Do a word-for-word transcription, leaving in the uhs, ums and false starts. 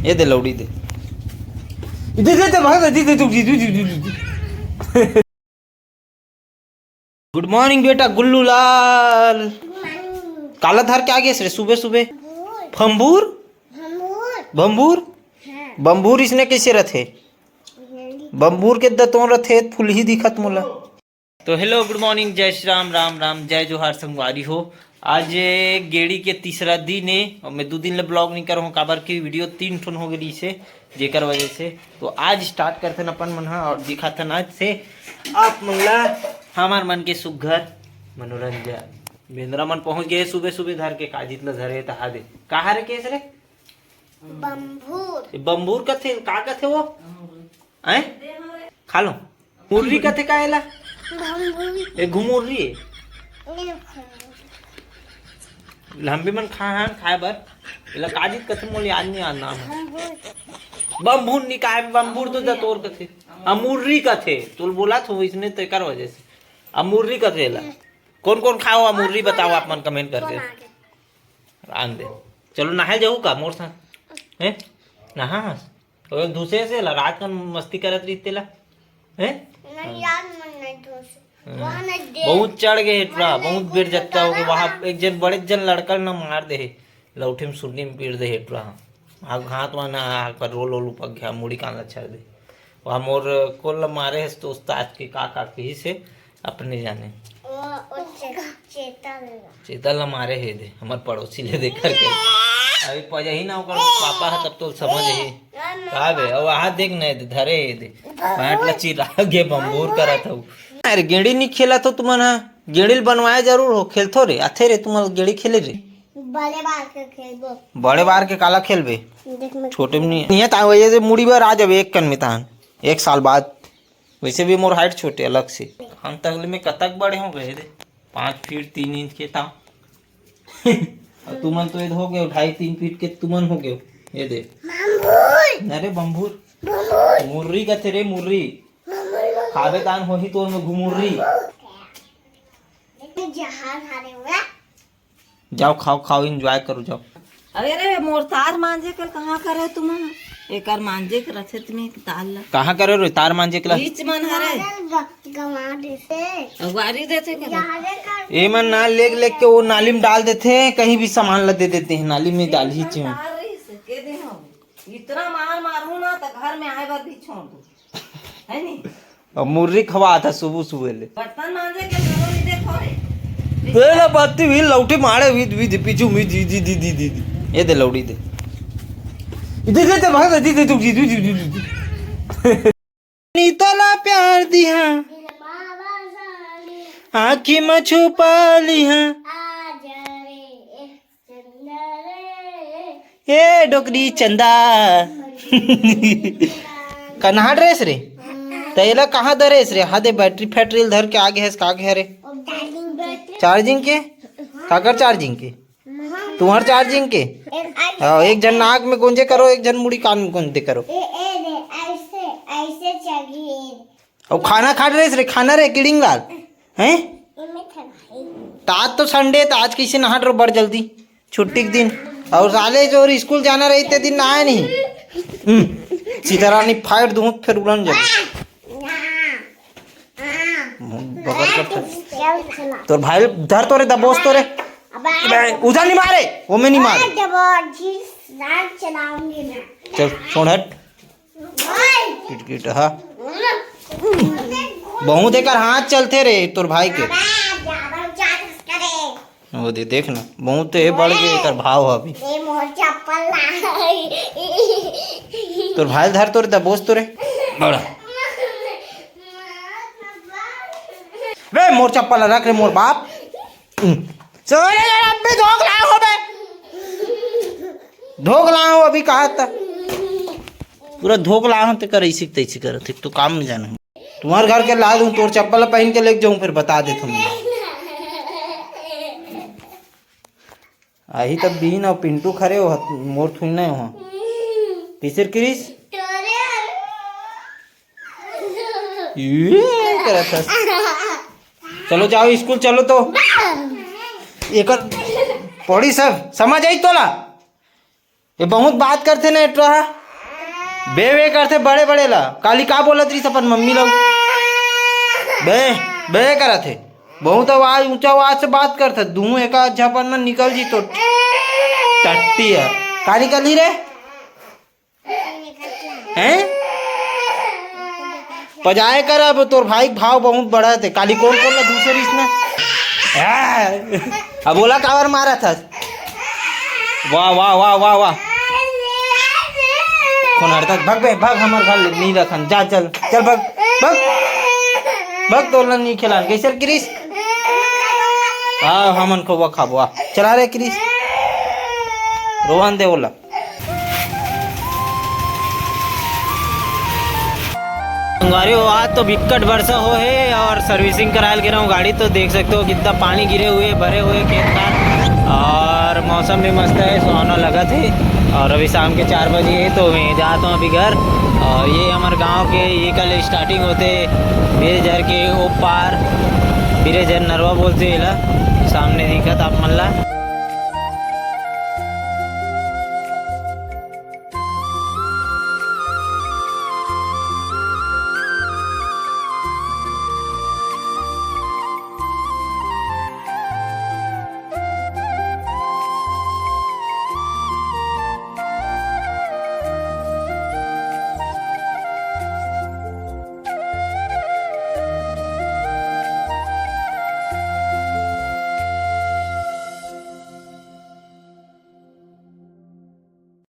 ये दे लौड़ी दे। दे, दे, दे, भाग, दे, दे, दे, दे, दे, दे, दे। गुड मॉर्निंग बेटा गुल्लू लाल। काला धर के आ गेस रे सुबह सुबह। भंबूर। भंबूर। भंबूर। हाँ। बम्बूर इसने कैसे रथे? बम्बूर के दतों रथे, फुलही दिखत मोला। तो हेलो, गुड मॉर्निंग, जय श्री राम, राम राम, जय जोहार संगवारी हो। आज गेड़ी के तीसरा दिन है और मैं दो दिन ले ब्लॉग नहीं कर हूँ, काबर की वीडियो तीन ठोन हो गई से, जेकर वजह से। तो आज स्टार्ट करथन अपन मन हा और दिखाथन आज से आप मन ला हमार मन के सुघर मनोरंजन। बेंदरा मन पहुंच गए सुबह सुबह धर के, काजित ला धरे तहा दे। कहा रे केस रे? बम्बूर। ये बम्बूर कथे, का कथे वो? हैं? खा लो। मुर्री कथे का एला? बम्बूर। ये घुमुर्री है। ये घुमुर्री। लंबी मन खा, हाँ, खाए बर। एला काजित कथे, मोला याद नहीं आ नाम है। बम्बूर। बम्बूर निकाय, बम्बूर तो दतोर कथे। अमुर्री कथे। तोल बोला थो इसने तेकर वजह से। अमुर्री कथे एला। कौन कौन खाओ अमुर्री बताओ आप मन कमेंट करके। आन दे। चलो नहाए जाऊ का मोर साथ? हैं? नहा। ओए दूसरे से ला, रात कन मस्ती करत रही तेला। हैं? नहीं, रात मन नहीं धोसे। हाँ। वहाँ नहीं दे। बहुत चढ़ गए हेटरा, बहुत बेर जत्ता हो गए। वहाँ एक जन बड़े जन लड़का ना मार दे हे, लौठी में सुन्नी में पीट दे हेटरा। हाँ, हाथ वहाँ ना, आँख पर रोल वोल उपक गया, मुड़ी कान ला छर दे। वहाँ मोर कोल ला मारे हे तो उस्ताद के का का कही से अपने जाने। वो, वो चे-, चेता लेगा। चेता ला मारे हे दे, हमर पड़ोसी ले दे करके। अभी पजही ना ओकर पापा ह, तब तो समझ ही। का बे, अब हाथ देख नहीं दे, धरे हे दे। पैंट ला चिरा के बम्बूर करत हऊ। अरे गेड़ी नहीं खेला तो तुमन ह, गेड़ी ल बनवाए जरूर हो, खेलथो रे, आथे रे तुमन गेड़ी खेले रे। बड़े बार के खेलबो। बड़े बार के काला खेलबे? देख मैं छोटे में नहीं, नहीं है ता वजह से मुड़ी बर आ जाबे एक कन में तान, एक साल बाद। वैसे भी मोर हाइट छोटे अलग से। हम तक ले मैं कतक बड़े हो गए दे, पाँच फीट तीन इंच के था। और तुमन तो ये हो गए ढाई तीन फीट के, तुमन हो गए। ये दे। बम्बूर। अरे बम्बूर। बम्बूर। मुर्री कथे रे मुर्री। बम्बूर। खाबे तान होही तोर में घुमुर्री। जहाज हारे हुआ। जाओ खाओ खाओ, एंजॉय करो, जाओ। अरे रे, मोर तार मांजे के कहाँ करे तुम? एकर मांजे के रथे तुम एक तार ला। कहाँ करे रे तार मांजे के ला? बीच मन हरे। ग-, गवा देते। अगवारी देते के? ए मन ना लेग लेग के वो नाली में डाल देते हैं, कहीं भी सामान ला दे देते हैं नाली में, डाल ही चाहिए। तार रही से, के दे हम? इतना मार मारू ना तो घर में आए बर भी छोड़ दू। है नी? अब मुर्री खवात है सुबह सुबह ले। बर्तन मांजे के जरूरत नहीं देखो रे। ए ला बत्ती भी लौटी मारे भी भी पीछू भी जी जी दी दी दी दी। ये दे लौड़ी दे। दे दे दे भाग दे दे दे दे दे दे। नीता ला प्यार दिहा, आँखी में छुपा लिहा। ए डोकरी चंदा। कन्हा ड्रेस रे? त एला कहाँ धरेस रे? हाँ दे, बैटरी फैटरी ल धर के आगे हस, का गे हरे? चार्जिंग के? काकर चार्जिंग के? तुम्हार चार्जिंग के? हाँ, एक झन नाक में गोंजे करो, एक झन मुड़ी कान में गोंजे करो। ए, ए रे, ऐसे, ऐसे चाहिए। अउ खाना खा रहे रे, खाना रे किडिंग लाल, हैं? त आज तो संडे, त आज कैसे नहा डरो बड़ जल्दी, छुट्टी के दिन। अउ साले जो स्कूल जाना रही ते दिन नहाए नहीं। हम्म, सीधा रानी फाइट दूँ फिर उड़न जाबे। बगर कर। तोर भाई धर तोरे दबोस तोरे। बे, उधर नहीं मारे, वो में नहीं मारे। चल छोड़ हट। किटकिट हा। बहुत एकर हाथ चलथे रे तोर भाई के। वो दे देख ना, बहुत हे बढ़ के एकर भाव ह अभी। ए मोर चप्पल ला। तोर भाई धर तोरे दबोस तोरे। बड़ा। बे मोर चप्पल ला रख रे मोर बाप। सोरे यार, अब भी धोक लाए हो बे। धोक लाए हो अभी कहा था। पूरा धोक लाए हो ते कर ऐसी तैसी करत है, तो काम में जाना है। तुम्हारे घर के ला दूं, तोर चप्पल पहन के लेके जाऊं, फिर बता दे तुम। आही तब बीन और पिंटू खरे हो, मोर थुन नहीं हो। किसर क्रिस? ये करत हस। चलो जाओ स्कूल चलो तो। एकर पढ़ी सब समझ आई तोला? ये बहुत बात करथे ना एटरा हा। बे बे करथे बड़े बड़े ला। काली का बोलत रहिस अपन मम्मी ला? बे बे करत हे। बहुत आवाज, ऊंचा आवाज से बात करथे। दूं एका झपन में निकल जी तो टट्टी है। का निकलही रे? हैं? पजाए कर, अब तोर भाई के भाव बहुत बढ़त हे। काली कोन कोन ला दूसर इसने? आ, अब ओला काबर मारत हस? वाह, वाह, वाह, वाह, वाह। कोन हर तक भग बे, भग, हमर घर ले नहीं रखन। जा, चल, चल, भग, भग, भग, तोर ला नहीं खिलान। कैसे क्रिस? आ, हमन को वो खाबो, आ। चला रे क्रिस। रोहन दे ओला। संगवारी हो, आज तो बिकट बरसा हो हे और servicing करायल गे रहा हूँ गाड़ी, तो देख सकते हो कितना पानी गिरे हुए, भरे हुए खेत खार और मौसम भी मस्त है, सुहावना लगत है। और अभी शाम के चार बजे है, तो मैं जाता हूँ अभी घर। और ये हमर गांव के, ये कल starting होते बिरेझर के ओ पार, बिरेझर नरवा बोलते एला, सामने दिखत आप मन ला।